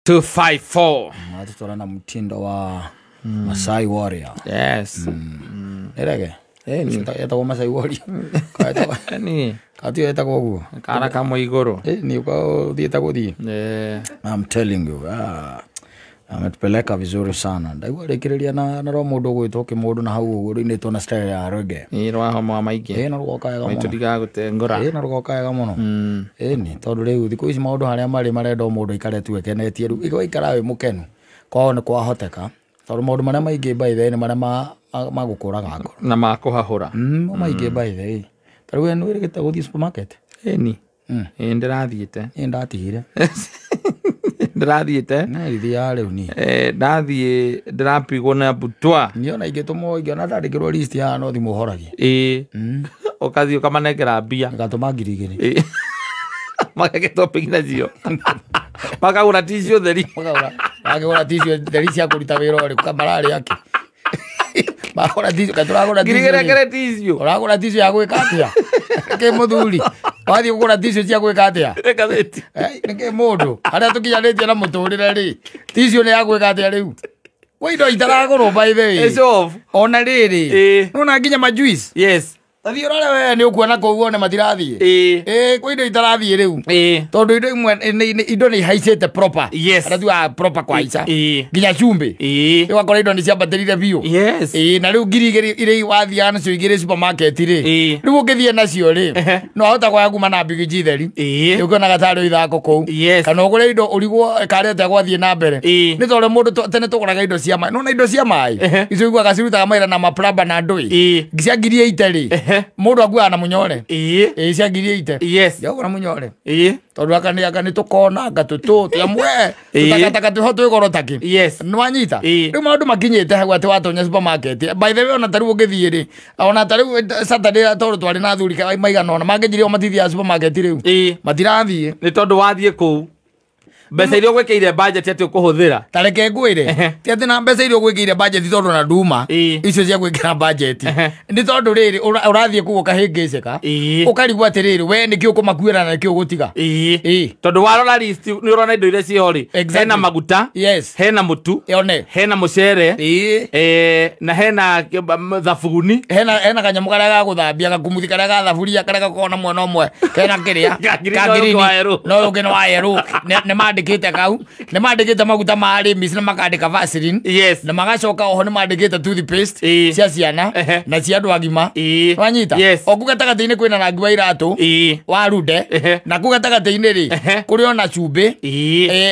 254. Natutwara na mtindo wa Masai Warrior. Yes. Nĩrege? Ĩni. Etagwo Masai Warrior. Ĩni. Katio etagwo ũguo. Kana kamwe igũrũ. Ni ũthiĩte gũthiĩ. I'm telling you, ametupeleka vizuri sana. Ndaigua rĩkĩrĩria na ro mũndũ ũgwĩtwo kĩmũndũ na hau ũguo rũinĩtwo na style ya reggae. Ĩ rwahoma wa maingĩ. Ĩ na rũgoka wega mũno. Tũtigaga gũtengũra. Ĩ na rũgoka wega mũno. Ĩni tondũ rĩu thikũ ici maũndũ harĩa marĩ marenda o mũndũ aikare tu ekenetie rĩu waikara wĩ mũkenu kwao nĩ kwahoteka tondũ maũndũ marĩa maingĩ by the way nĩ marĩa magũkũraga ngoro. Na makũhahũra. Maingĩ by the way. Ta rĩu we nĩ wĩrĩgĩte gũthiĩ supermarket? Ĩni. Ĩ ndĩrathiĩte. Ĩ ndatigire. Ndĩrathiĩte. Nĩrithiaga rĩu niĩ. Ndathiĩ ndĩrapigwo na butwa. Niĩ ona ingĩtũmwo ingĩona ndandĩkĩrwo list haha no thimũ horagia. Ĩ. Ũkathiĩ ũkamanengera mbia. Ngatũma 2,000. Ĩ. Magekĩtwo pigi nacio. Makagũra tissue theri. Makagũra. Makagũra tissue theri cia kũruta wĩra ũrĩkũ mararĩ akĩ. Magũra tissue, kaĩ tũragũra tissue. 2,000 tissue. Ũragũra tissue ya gwĩka atĩa? Nĩkĩ mũthuri? Wathiĩ kũgũra tissue cia gwĩka atĩa? Ngathĩti. Nĩkĩ mũndũ? Harĩa tũkinyanĩtie na mũtũrĩre rĩ, tissue nĩ ya gwĩka atĩa rĩu? Kwĩ indo itaragũrwo by the way. It's off. Ona rĩrĩ. Nĩwona nginya ma juice. Yes. Tathiĩ ũrore we nĩ ũkuona kũu wone matirathiĩ. Ĩ. Kwĩ indo itarathiĩ rĩu. Ĩ. Tondũ indo imwe indo nĩ ihaicĩte proper. Yes. Arĩa tugaga proper kũhaica. Ĩ. Nginya cumbĩ. Ĩ. Ũgakora indo nĩ ciambatĩrire biũ. Yes. Ĩ na rĩu 2,000 iria wathiaga nacio igĩrĩ supermarket rĩ. Ĩ. Rĩu ũngĩthiĩ nacio rĩ, no wahota kwaga kuma na mbigiji theri. Ĩ. Ũkĩonaga tarĩ ithako kũu. Yes. Kana ũgũre indo ũrigwo karĩ atĩa gwathiĩ na mbere. Ĩ. Nĩ tondũ mũndũ tene tũgũraga indo cia maĩ. Nĩwona indo cia maĩ? Icio ũiguaga cirutaga mawĩra na maplamba na ndũĩ. Ĩ. Cia 8,000 rĩ. Mũndũ akuaga na mũnyore. Ĩ. Ĩ cia 8,000. Yes. Ndĩragũra mũnyore. Ĩ. Tondũ aka nĩ tũkona anga tũtũ tũamwe tũtakataka twĩho twĩ goro takĩ. Yes. Nĩwanyita? Ĩ. Rĩu maũndũ makinyĩte hau atĩ watonya supermarket. By the way ona ta rĩu ũngĩthiĩ rĩ, ona ta rĩu Saturday tondũ twarĩ na athuri maigana ũna mangĩnjire o matithiaga supermarket rĩu. Ĩ. Matirathiĩ. Nĩ tondũ wathiĩ kũu mbeca iria ũgwĩkĩire budget atĩ ũkũhũthĩra. Ta reke ngwĩre, ti atĩ na mbeca iria ũgwĩkĩire budget tondũ na nduma icio cia gwĩkĩra budget. Nĩ tondũ rĩrĩ ũrathiĩ kũu ũkahĩngĩcĩka. Ũkarigwo atĩrĩrĩ we nĩkĩ ũkũmakuĩra na nĩkĩ ũgũtiga. Ĩ. Tondũ warora list nĩ ũrona indo iria ciĩho rĩ. Hena maguta. Yes. Hena mũtu. Yone. Hena mũcere. Ĩ. Na hena thabuni. Hena kanyamũ karĩa ga gũthambia gakumuthi karĩa ga thaburia karĩa gakoragwo na mwena ũmwe kena kĩrĩa. Ka green. No ũngĩ nĩ wa yerũ. Nĩ mandĩkĩte kau. Nĩ mandĩkĩte maguta ma Arimis na makandĩka Vaseline. Yes. Na magacoka oho nĩ mandĩkĩte toothpaste cia ciana na cia andũ agima. Wanyita? Yes. O kũu gatagatĩ-inĩ kwĩna rangi wa iratũ wa rude. Na kũu gatagatĩ-inĩ rĩ kũrĩ ona cumbĩ.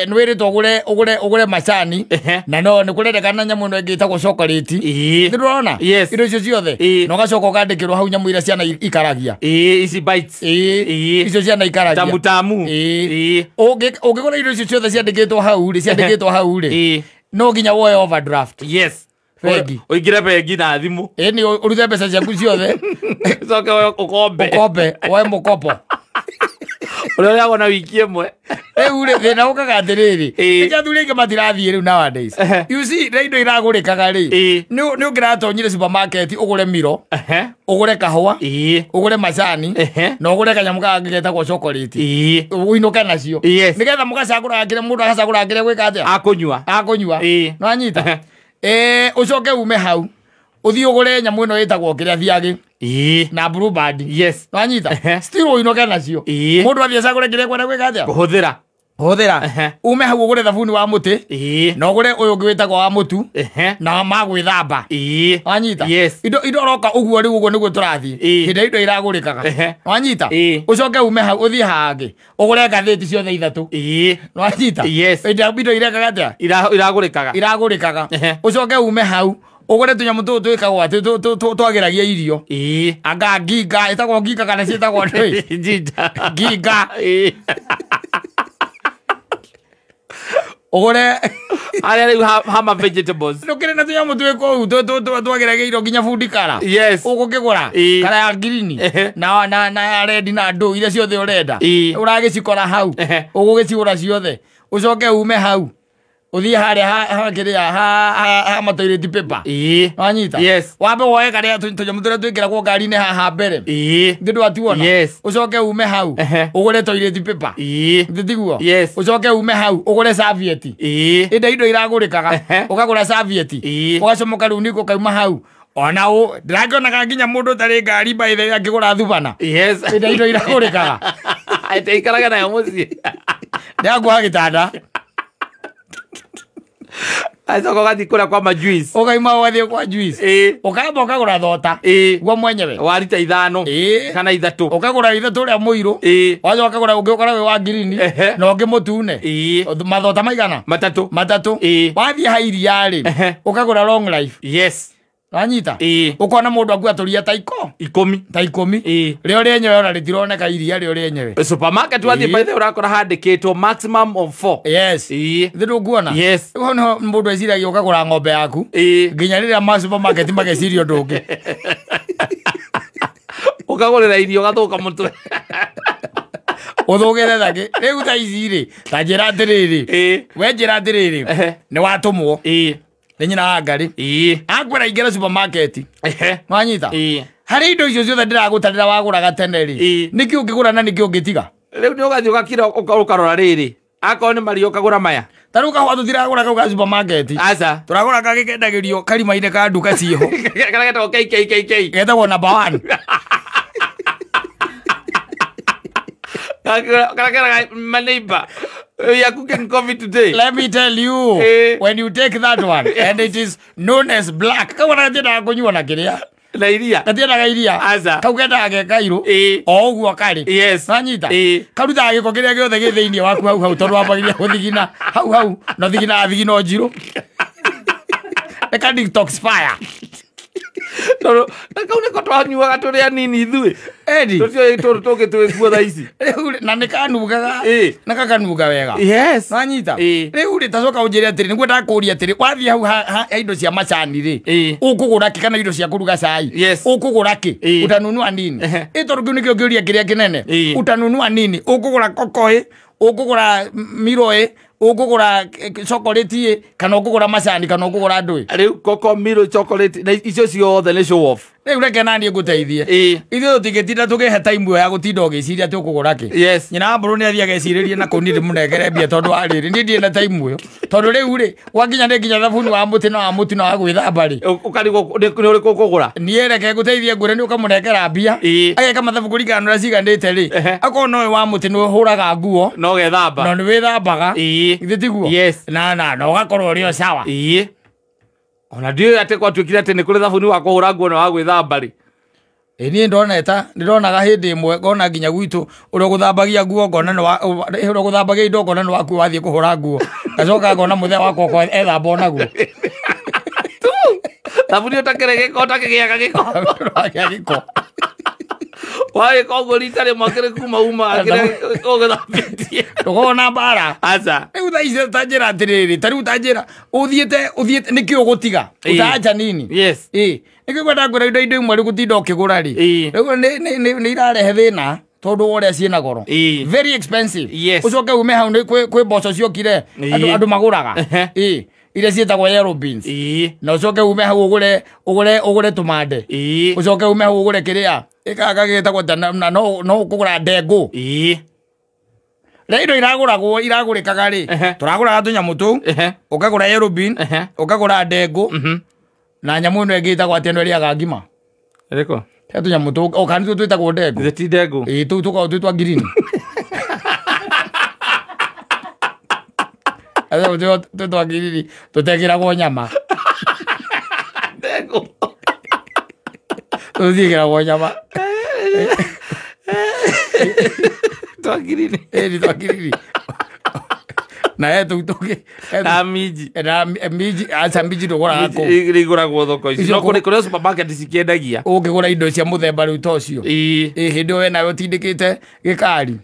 Nĩ wĩrĩtwo ũgũre macani. Na no nĩ kũrendekana nyamũ ĩno ĩngĩ ĩtagwo chocolate. Nĩ ndĩrona? Yes. Indo icio ciothe. Na ũgacoka ũkandĩkĩrwo hau nyamũ iria ciana ikaragia. Ici bites. Icio ciana ikaragia. Tamu tamu. Ũngĩgũra indo icio ciothe ciandĩkĩtwo hau rĩ, ciandĩkĩtwo hau rĩ, no nginya woe overdraft. Yes. Bengi. Ũingĩre bengi na thimũ. Ĩni ũrute mbeca ciaku ciothe. Ũcoke ũkombe. Ũkombe, woe mũkopo. Ũrĩa ũrĩagwo na wiki ĩmwe. Rĩu rĩ, thĩna ũkaga atĩrĩrĩ, nĩkĩo athuri aingĩ matirathiĩ rĩu nowadays. You see, rĩ indo iragũrĩkaga rĩ, nĩ ũngĩratonyire supermarket ũgũre miro, ũgũre kahũa, ũgũre macani, na ũgũre kanyamũ kangĩ getagwo chocolate. Ũinũke nacio. Nĩgetha mũgacagũraga kĩrĩa mũndũ agacagũraga kĩrĩa gwĩka atĩa? Akũnyua. Akũnyua. Nĩwanyita? Ũcoke ume hau, ũthiĩ ũgũre nyamũ ĩno ĩtagwo kĩrĩa thiagĩ. Na Blue Band. Yes. Nĩwanyita? Still ũinũke nacio. Mũndũ athiĩ acagũre kĩrĩa ekwenda gwĩka atĩa? Kũhũthĩra. Hũthĩra. Ume hau ũgũre thabuni wa mũtĩ. Na ũgũre ũyũ ũngĩ wĩtagwo wa mũtu. Na ma gwĩthamba. Wanyita? Yes. Indo ũroka ũguo rĩu ũguo nĩguo tũrathiĩ. Hĩndĩ indo iragũrĩkaga. Wanyita? Ũcoke ume hau ũthiĩ hangĩ. Ũgũre ngathĩti ciothe ithatũ. Wanyita? Yes. Indo irekaga atĩa? Iragũrĩkaga. Iragũrĩkaga. Ũcoke ume hau ũgũre tũnyamũ tũtũ twĩkagwo atĩ twagĩragia irio. Anga nginga, ĩtagwo nginga kana ciĩtagwo ndũĩ? Ginger. Nginga. Ũgũre harĩa rĩu hama vegetables. Ndũkĩrĩ na tũnyamũ twĩ kũu twagĩragia irio nginya bundi kara. Yes. Ũgũkĩgũra kara ya green na ya red na ndũ iria ciothe ũrenda. Ũragĩcikora hau. Ũgũgĩcigũra ciothe. Ũcoke ume hau. Uthie haria ha kiria ha ha toilet paper. Wanyita. Yes. Wambe woe karia tũnyamũ tũrĩa twĩkĩragwo ngari-inĩ haha mbere. Ndĩ ndwatuona. Yes. Ũcoke ume hau ũgũre toilet paper. Ndĩ tiguo. Yes. Ũcoke ume hau ũgũre serviette. Ĩndĩ indo iragũrĩkaga ũkagũra serviette. Ũgacomoka rĩu niko kauma hau. Ona ũ ndĩrakĩonaga nginya mũndũ ũtarĩ ngari by the way akĩgũra thubana. Yes. Ĩndĩ indo iragũrĩkaga. Ĩte ikaraga nayo mũciĩ. Ndĩrakuoha gĩtanda. Acoka ũgathiĩ kũrĩa kwa majuice. Ũkauma ũgathiĩ kwa juice. Ũkamba ũkagũra thota. Guo mwenyewe. Wa rita 5 kana 3. Ũkagũra 3 ũrĩa mũirũ. Wacoka ũkagũra ũngĩ ũkoragwo wĩ wa ngirini na ũngĩ mũtune. Mathota maigana? Matatũ. Wathiĩ ha iria rĩ, ũkagũra long life. Yes. Wanyita? Ũkona mũndũ akua tũria ta 10. Ta 10. Rĩo rĩenyewe ona rĩtironeka iria rĩo rĩenyewe. Supermarket wathiĩ by the way ũrakora handĩkĩtwo maximum of 4. Yes. Thĩ ndũkuona? Yes. Hau nĩho mũndũ eciragia ũkagũra ng'ombe yaku. Nginya rĩrĩa ma supermarket mageciria ũndũ ũngĩ. Ũkagũrĩra irio ũgathũka mũtwe. Ũthũkĩte takĩ. Rĩu thaa ici rĩ, ta njĩra atĩrĩrĩ. We njĩra atĩrĩrĩ. Nĩ watũmwo. Nĩ nyina wa Ngarĩ. Akwĩra ingĩra supermarket. Wanyita? Harĩ indo icio ciothe ndĩragũtarĩra wagũraga tene rĩ, nĩkĩ ũngĩgũra na nĩkĩ ũngĩtiga? Rĩu nĩ ũgathiĩ ũgakira ũkarora rĩrĩ. Akorwo nĩ maria ũkagũra maya. Ta rĩu kahũa tũtiragũra kau ga supermarket. Aca. Tũragũra gagĩkendagĩrio karima-inĩ ka nduka ciĩho. Karĩa getagwo KKKK. Getagwo number 1. Karĩa keraga my neighbor. We are cooking coffee today. Let me tell you, when you take that one, and it is known as black. Kau gatiendaga kũnyua na kĩrĩa. Na iria. Gatiendaga iria. Aca. Kau kendaga ge kairũ. O ũguo karĩ. Yes. Wanyita? Karutaga gĩko kĩrĩa gĩothe gĩ thĩinĩ waku hau hau tondũ wambagĩrĩria gũthigina hau hau na thigina thigino njirũ. Eka detoxify. Tondũ kau nĩko twanyuaga tũrĩ anini ithuĩ. Edi. Tũtiũĩ tũrũ tũngĩ twĩkuo thaa ici. Rĩu na nĩ kanugaga. Na gakanuga wega. Yes. Wanyita? Rĩu rĩ tacoka ũnjĩre atĩrĩ nĩguo ndakũria atĩrĩ wathiĩ hau ha indo cia macani rĩ ũkũgũra kĩ kana indo cia kũruga cai. Yes. Ũkũgũra kĩ? Utanunua nini? Ĩ tondũ kĩu nĩkĩo kĩũria kĩrĩa kĩnene. Utanunua nini? Ũkũgũra koko ĩ, ũkũgũra miro ĩ, ũkũgũra chocolate ĩ, kana ũkũgũra macani kana ũkũgũra ndũĩ. Rĩu koko miro chocolate na icio ciothe nĩ show off. Rĩu reke naniĩ ngũteithie. Ithuĩ tũtingĩtinda tũkĩhe time ĩyo ya gũtinda ũgĩciria atĩ ũkũgũra kĩ. Yes. Nyina wa mbũrũ nĩ athiĩ agecirĩrie na kũu niĩ ndĩmũnengere mbia tondũ wa rĩrĩ niĩ ndirĩ na time ĩyo. Tondũ rĩu rĩ gwakinya nĩ nginya thabuni wa mũtĩ na wa mũtu na wa gwĩthamba rĩ. Ũkarigwo nĩ ũrĩkũ ũkũgũra. Niĩ reke ngũteithie ngwĩre nĩ ũkamũnengera mbia. Ageka mathabu kũringana na ũrĩa ciganĩte rĩ. Akorwo nowe wa mũtĩ nĩ ũhũraga nguo. No ũgethamba. No nĩ wĩthambaga. Githĩ tiguo? Yes. Na ũgakorwo ũrĩ o sawa. Ona ndiũĩ atĩ gwatuĩkire atĩ nĩ kũrĩ thabuni wa kũhũra nguo na wa gwĩthamba rĩ. Niĩ ndoneta ndĩronaga hĩndĩ ĩmwe ngona nginya gwitũ ũrĩa ũgũthambagia nguo ngona nĩ wa ũrĩa ũgũthambagia indo ngona nĩ waku wathiĩ kũhũra nguo. Ngacoka ngona mũthee wakwa ethamba onaguo. Thabuni ũtakĩrĩ gĩko ũtakĩgĩaga gĩko. Ũragĩa gĩko. Wagĩka ũguo rita rĩmwe akĩrĩ kuma uma akĩrĩ ũgũthambĩtie. Ndũkorwo mbara. Aca. Rĩu thaa ici ta njĩra atĩrĩrĩ, ta rĩu ta njĩra ũthiĩte nĩkĩ ũgũtiga? Ũtaacha nini? Yes. Nĩkĩo ngwenda ngwĩra indo imwe rĩu gũtinda ũkĩgũra rĩ. Rĩu nĩ irarehe thĩna tondũ wa ũrĩa ciĩna goro. Very expensive. Yes. Ũcoke ume hau nĩ kwĩ mboco ciokire andũ magũraga. Iria ciĩtagwo yellow beans. Na ũcoke ume hau ũgũre tũmande. Ũcoke ume hau ũgũre kĩrĩa ĩkaga gĩtagwo na no ũkũgũra ndengũ. Rĩu indo iragũragwo iragũrĩkaga rĩ, tũragũraga tũnyamũ tũu, ũkagũra yellow bean, ũkagũra ndengũ, na nyamũ ĩno ĩngĩ ĩtagwo atĩ ĩno ĩrĩaga ngima. Ĩrĩkũ? He tũnyamũ tũu, o kana nĩtuo twĩtagwo ndengũ. Ithe ti ndengũ? Ĩĩ, tũu tũkoragwo twĩ twa ngirini. Tũu twa ngirini tũtekĩragwo nyama. Ndengũ. Tũtiĩkĩragwo nyama. Twa ngirini. Ĩĩ, twa ngirini. Na he tũu tũngĩ. Na minji. Na minji, aca minji ndũgũraga kũu. Igũragwo thoko ici. No kũrĩ supermarket cikĩendagia. Ũngĩgũra indo cia mũthemba rĩu ta ũcio. Hĩndĩ ĩyo we nawe ũtindĩkĩte gĩkari.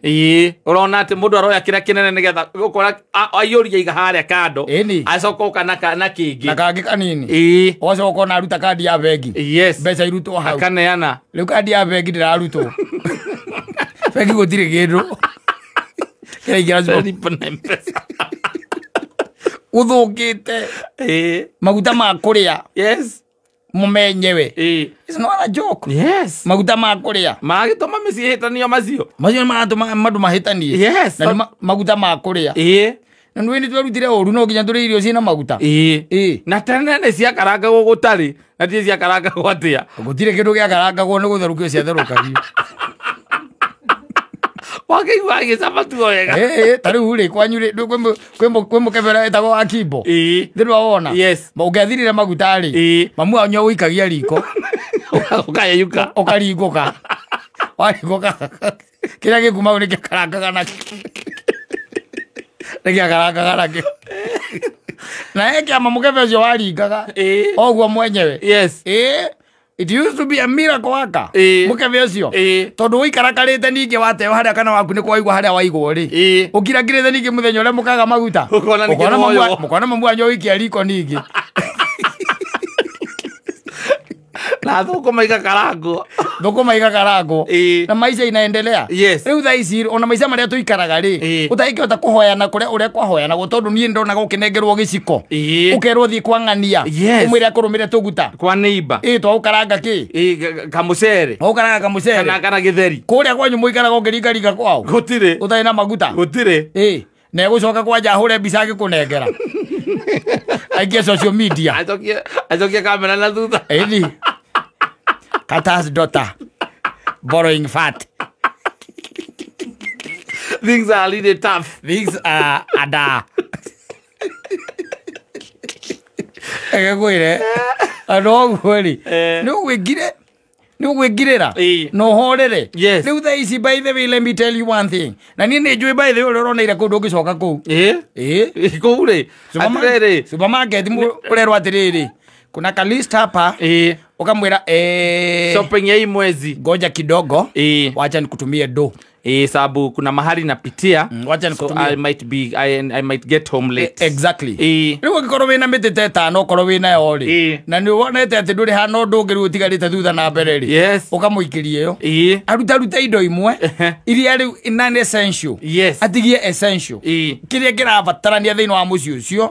Ũrona atĩ mũndũ aroya kĩrĩa kĩnene nĩgetha ũkora aiyũria iga harĩa kando. Acoka ũka na kĩngĩ. Na kangĩ kanini. Ũgacoka ũkona aruta kandi ya bengi. Yes. Mbeca irutwo hau. Akaneana. Rĩu kandi ya bengi ndĩrarutwo. Bengi gũtirĩ kĩndũ. Kĩraingĩra M-Pesa. Gũthũkĩte. Maguta ma kũrĩa. Yes. Mumenyewe. It's not a joke. Yes. Maguta ma kũrĩa. Magĩtũma mĩciĩ ĩhĩtanio macio. Macio maratũma andũ mahĩtanie. Yes. Na maguta ma kũrĩa. Na nĩ twerutire ũru no nginya tũrĩe irio ciĩna maguta. Na tene nĩ ciakarangagwo gũtarĩ na ti ciakarangagwo atĩa. Gũtirĩ kĩndũ gĩakarangagwo nĩ gũtherũkio ciatherũkagio. Wakĩigua agĩcama tu wega. Ta rĩu rĩ kwanyu rĩ kwĩ mũkebera wĩtagwo wa Kimbo. Thĩ wona. Yes. Ũngĩathirire maguta rĩ. Mamu wanyu ũikagia riko. Ũkayeyũka. Ũkaringũka. Waringũka. Kĩrĩa gĩkuma hau nĩkĩo nakĩo. Nĩkĩakarangaga nakĩo. Na he kĩama mũkebe ũcio waringaga. Oguo mwenyewe. Yes. It used to be a miracle worker. Mũkebe ũcio. Tondũ ũikarakarĩte ningĩ wateo harĩa kana waku nĩ kwaigua harĩa waigwo rĩ. Ũkirakirĩte ningĩ mũthenya ũrĩa mũkaga maguta. Ũkona mamu wanyu ũikia riko ningĩ. Na thũkũma igakarangwo. Thũkũma igakarangwo. Na maica inaendelea. Yes. Rĩu thaa ici ona maica marĩa tũikaraga rĩ, ũtangĩhota kũhoyana kũrĩa ũrĩa kwahoyanagwo tondũ niĩ ndonaga ũkĩnengerwo gĩciko. Ũkerwo thiĩ kwa ng'ania. Ũmwĩre akũrũmĩre tũguta. Kwa neighbor. Twa gũkaranga kĩ? Kamũcere. Gũkaranga kamũcere. Kana gĩtheri. Kũrĩa kwanyu mũikaraga ũkĩringaringa kwao. Gũtirĩ. Ũtarĩ na maguta. Gũtirĩ. Na egũcoka kwanja ahũre mbica agĩkũnengera. Aikie social media. Acokie kamera na thutha. Ĩni. Kata's daughter borrowing fat. Things are really tough. Things are ada. Egegwire. Andũ ũguo rĩ. Nĩ ũgwĩngire. Nĩ ũgwĩngirĩra. Na ũhorere. Yes. Rĩu thaa ici by the way let me tell you one thing. Na niĩ nĩ njũĩ by the way ũrĩa ũroneire kũu ndũngĩcoka kũu. Kũu rĩ. Atĩrĩrĩ. Supermarket ũrerwo atĩrĩrĩ. Kuna ka list hapa. Ukamwira shopping ya hii mwezi. Ngoja kidogo. Wacha nikutumie do. Sababu kuna mahali napitia. Wacha nikutumie. So I might be I might get home late. Exactly. Rĩu ũngĩkorwo wĩna mĩtĩ ta ĩtano ũkorwo wĩnayo rĩ. Na nĩ wonete atĩ ndũrĩ hana ũndũ ũngĩ rĩu ũtigarĩte thutha na mbere rĩ. Yes. Ũkamũikĩria ĩyo. Aruta indo imwe iria rĩu non essential. Yes. Atigie essential. Kĩrĩa kĩrabatarania thĩinĩ wa mũciĩ ũcio.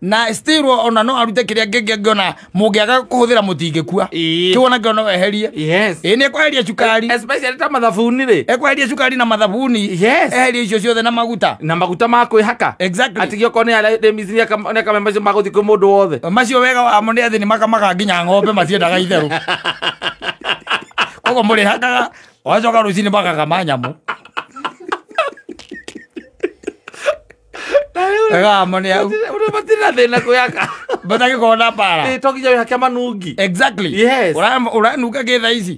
Na still ona no arute kĩrĩa kĩngĩ angĩona mũngĩaga kũhũthĩra mũtingĩkua. Kĩu ona kĩo no eherie. Yes. Nĩ ekweheria cukari. Especially ta mathabuni rĩ. Ekweheria cukari na mathabuni. Yes. Eherie icio ciothe na maguta. Na maguta ma kwĩhaka. Exactly. Atigie okorwo nĩ arĩmiciria nĩakame macio magũthiĩ kwĩ mũndũ wothe. Macio wega wamo nĩ atĩ nĩ makamaga nginya ng'ombe matiendaga itherũ. Koguo mũrĩhakaga ũgacoka rũcinĩ magakama nyamũ. Wega wamo nĩ hau. Ũrĩa matirĩ na thĩna kwĩhaka. Batagĩkorwo na mbara. To nginya wĩhake manungi. Exactly. Yes. Ũranunga kĩ thaa ici?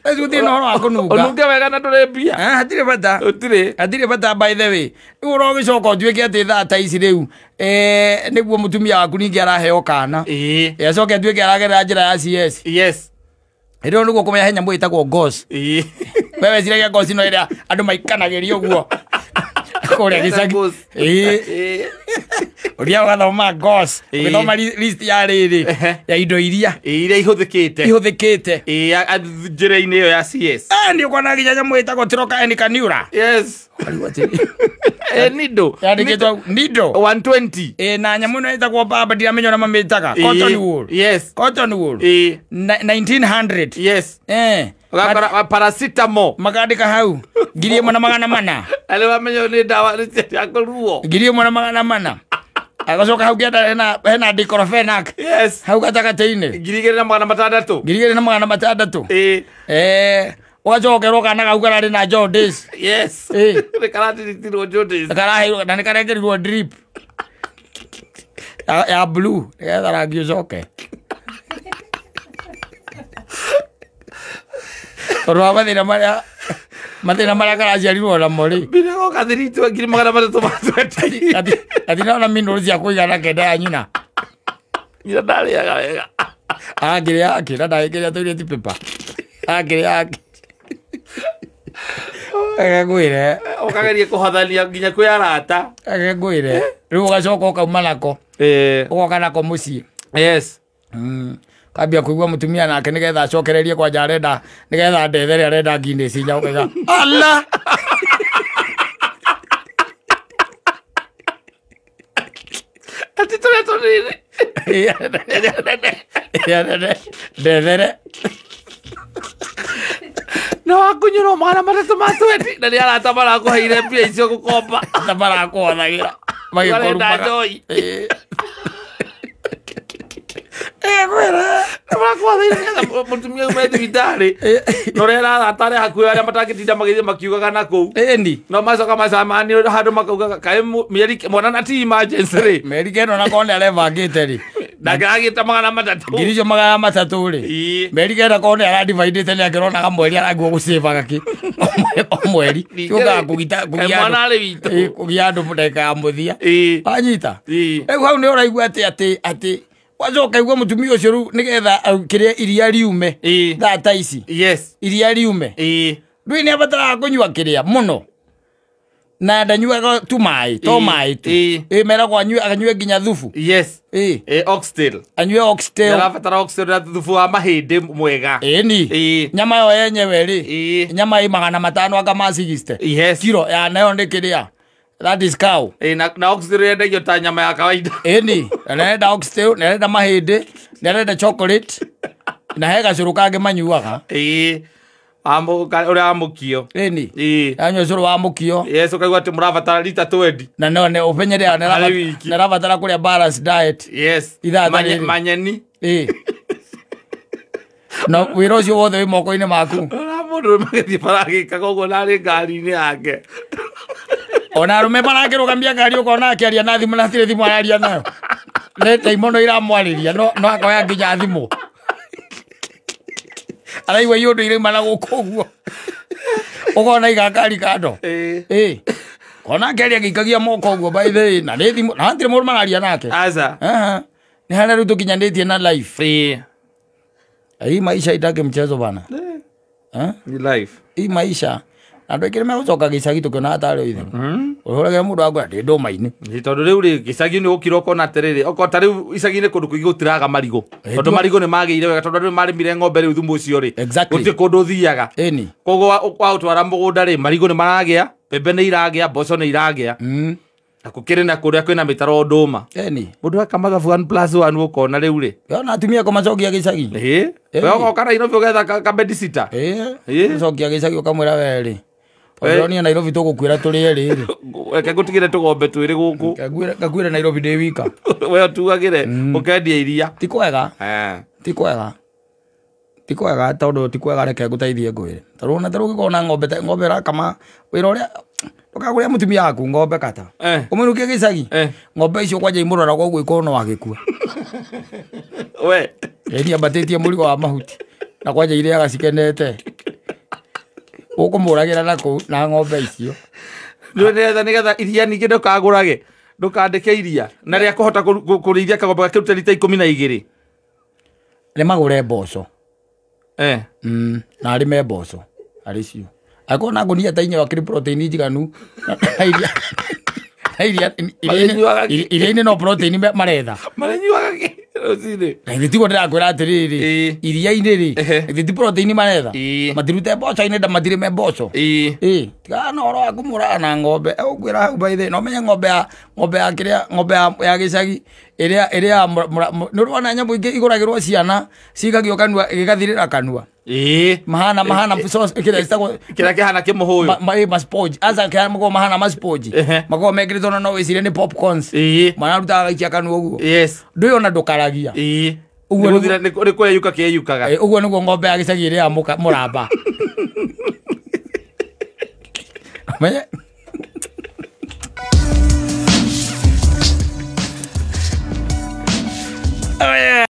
Thaa ici gũtirĩ na ũhoro wa kũnunga. Ũnunge wega na ndũrĩ mbia. Hatirĩ bata. Gũtirĩ. Hatirĩ bata by the way. Rĩu ũrogĩcoka ũtuĩke atĩ thaa ta ici rĩu nĩguo mũtumia waku ningĩ araheo kana. Acoke atuĩke aragerera njĩra ya CS. Yes. Hĩndĩ ĩyo nĩguo kũmenya he nyamũ ĩtagwo gauze. We weciragia gauze no ĩrĩa andũ maikanagĩria ũguo. Kũrĩa gĩcagi. Ũrĩa ũgathoma gauze. Ũgĩthoma list ya rĩrĩ ya indo iria ihũthĩkĩte. Ihũthĩkĩte. Njĩra-inĩ ĩyo ya CS. Nĩ ũkuona nginya nyamũ ĩtagwo Troca Cannula. Yes. Nido. Yandĩkĩtwo Nido. 120. Na nyamũ ĩno ĩtagwo baba ndiramenya ũrĩa mamĩtaga. Cotton wool. Yes. Cotton wool. 1900. Yes. Ũgakora paracetamol. Makandĩka hau 1400. Arĩa wamenya nĩ ndawa cia kũruo. 1400. Agacoka hau kĩanda hena diclofenac. Yes. Hau gatagatĩ-inĩ. 2600. 2600. Ũgacokerwo kana kau kararĩ na jaundice. Yes. Nĩ karatiritirwo jaundice. Karaheirwo na nĩ karekĩrirwo drip. Ya blue nĩgetha rangi ũcoke. Tondũ wa mathĩna marĩa karaciarirwo namo rĩ. Mbere goka thiritwo 320. Gatinona minerals cia kũigana kenda ya nyina. Nyina ndarĩaga wega. Akĩrĩa akĩ na ndagĩkĩrĩa toilet paper. Akĩrĩa akĩ. Agagwĩre. Ũkageria kũhothania nginya kwĩ arata. Agagwĩre. Rĩu ũgacoka ũkauma nako. Ũgoka nako mũciĩ. Yes. Kambia kũigua mũtumia nake nĩgetha acokererie kwanja arenda nĩgetha ndethere arenda Guinness inya ũkaiga Allah. Ati tũrĩa tũnini. Ĩrĩa nene ndethere. Na wakunyũrwo 300 ma 20 na nĩ arata marakũheire mbia icio gũkomba. Ta marakũhothagira. Marenda njohi. Kwĩra. Na marakũhothagira nĩgetha mũtumia ume thibitarĩ. Na ũrĩa arata arĩa hakuhĩ arĩa matangĩtinda magĩthiĩ makiugaga na kũu. Ĩni. No macoka macemania handũ makaugaga kaĩ mĩeri mwana na ti emergency rĩ. Mĩeri kenda ona korwo nĩ arebangĩte rĩ. Ndangĩragĩte 300. Ngiri icio 300 rĩ. Mĩeri kenda korwo nĩ aradivaidĩte nĩ akĩronaga mweri aragua gũcĩbaga kĩ. O mweri. Tiũkaga kũgita kũgia mwana arĩ witũ. Kũgia andũ ndagĩka ya mũthia. Wanyita. Rĩu hau nĩ ũraigua atĩ wacoka igua mũtumia ũcio rĩu nĩgetha kĩrĩa iria riume. Thaa ta ici. Yes. Iria riume. Rĩu nĩ abataraga kũnyua kĩrĩa mũno. Na ndanyuaga tu maĩ, to maĩ tu. Meragwo anyue nginya thubu. Yes. Oxtail. Anyue oxtail. Nĩarabatara oxtail na thubu wa mahĩndĩ mwega. Ĩni. Nyama yo yenyewe rĩ. Nyama ĩ 500 anga ma 60. Yes. Kiro ya nayo nĩ kĩrĩa. That is cow. Na oxtail yendagio ta nyama ya kawaida. Ĩni. Nĩarenda oxtail, nĩarenda mahĩndĩ, nĩarenda chocolate. Na he gacũrũ kangĩ manyuaga. Ũrĩa wa mũkio. Ĩni. Anyua cũrũ wa mũkio. Yes, ũkaigua atĩ mũrabatara rita 20. Na no nĩ ũmenyere nĩarabatara kũrĩa balanced diet. Yes. Manyeni. No wĩra ũcio wothe wĩ moko-inĩ maku. Ora mũndũ magĩthiĩ baragĩkaga ũguo narĩ ngari-inĩ yake. Ona arũme marakĩrũgamia ngari ũkona akĩaria na thimũ na hatirĩ thimũ araria nayo. Nĩ ndaimono iramwarĩria no akoya nginya thimũ. Araigua iũndũ irauma na gũkũ ũguo. Ũkona iga ngari kando. Kona akĩaria agĩikagia moko ũguo by the way na nĩ thimũ na hatirĩ mũndũ mararia nake. Aca. Nĩ harĩa rĩu tũkinyanĩtie na life. Hii maisha itake mchezo bana. Ni life. Hii maisha andũ aingĩ nĩmegũcoka gĩcagi tũkĩona tarĩ itherũ. Ũhũragĩra mũndũ akwĩra ndĩ ndũma-inĩ. Tondũ rĩu rĩ gĩcagi nĩ ũkira ũkona atĩrĩrĩ okorwo ta rĩu icagi-inĩ kũndũ kũingĩ gũtiraga marigũ. Tondũ marigũ nĩ magĩire wega tondũ andũ nĩmarĩmire ng'ombe rĩu thumu ũcio rĩ. Gũtirĩ kũndũ ũthiaga. Koguo waũtwara mũgũnda rĩ marigũ nĩ maragĩa, mbembe nĩ iragĩa, mboco nĩ iragĩa. Na gũkĩrĩ na kũrĩa kwĩna mĩtaro ndũma. Mũndũ eka mathabu 1 + 1 ũkona rĩu rĩ. Ona atumia kũmacokia gĩcagi. We ũgoka Nairobi ũgetha kabedisita. Ũcokia gĩcagi ũkamwĩra we rĩ. Ũronia Nairobi tũgũkuĩra tũrĩ erĩ rĩ. Reke ngũtigĩre tũgombe twĩrĩ gũkũ. Ngakuĩre Nairobi ndĩ wika. We ũtuagĩre ũkendia iria. Ti kwega. Ti kwega. Ti kwega tondũ ti kwega reke ngũteithie ngwĩre. Tondũ ona tarĩu ũngĩkorwo na ng'ombe ng'ombe ĩrakama wĩra ũrĩa ndũkagũrĩre mũtumia waku ng'ombe kata. Ũmũinũkie gĩcagi. Ng'ombe icio kwanja imũroraga ũguo ikorwo no agĩkua. We. Ĩni ambatĩtie mũrigo wa mahuti. Na kwanja irĩaga cikenete. Ũkũmũragĩra na kũu na ng'ombe icio. Nĩgetha iria ningĩ ndũkagũrage. Ndũkandĩke iria. Na rĩa kũhota kũrĩithia kagombe gakĩrute rita 12. Nĩ magũre mboco. Na arĩme mboco. Arĩ cio. Angĩkorwo na ngũnia ta inya wakĩrĩ protein njiganu. Na iria-inĩ no protein maretha. Marĩnyuaga kĩ rũcinĩ? Na ithe tiguo ndĩrakwĩra atĩrĩrĩ. Iria-inĩ rĩ, ithe ti protein maretha. Matirute mboco-inĩ nda matirĩme mboco. Tigana na ũhoro wa kũmũraga na ng'ombe. Egũkwĩra hau by the way, no ũmenye ng'ombe ya kĩrĩa ng'ombe ya gĩcagi ĩrĩa ĩrĩa nĩ ũrona nyamũ ingĩ igũragĩrwo ciana cigagio kanua gĩgathirĩra kanua. Mahana sauce kĩrĩa gĩtagwo kĩrĩa kĩhana kĩmũhũyũ. Ma sponge. Aca kĩrĩa makoragwo mahana ma sponge. Makoragwo mekĩrĩtwo na no wĩcirie nĩ popcorns. Mwana arutaga agaikia kanua ũguo. Ndũĩ ona ndũkaragia. Ũguo nĩ kweyuka kĩeyukaga. Ũguo nĩguo ng'ombe ya gĩcagi ĩrĩaga mũramba.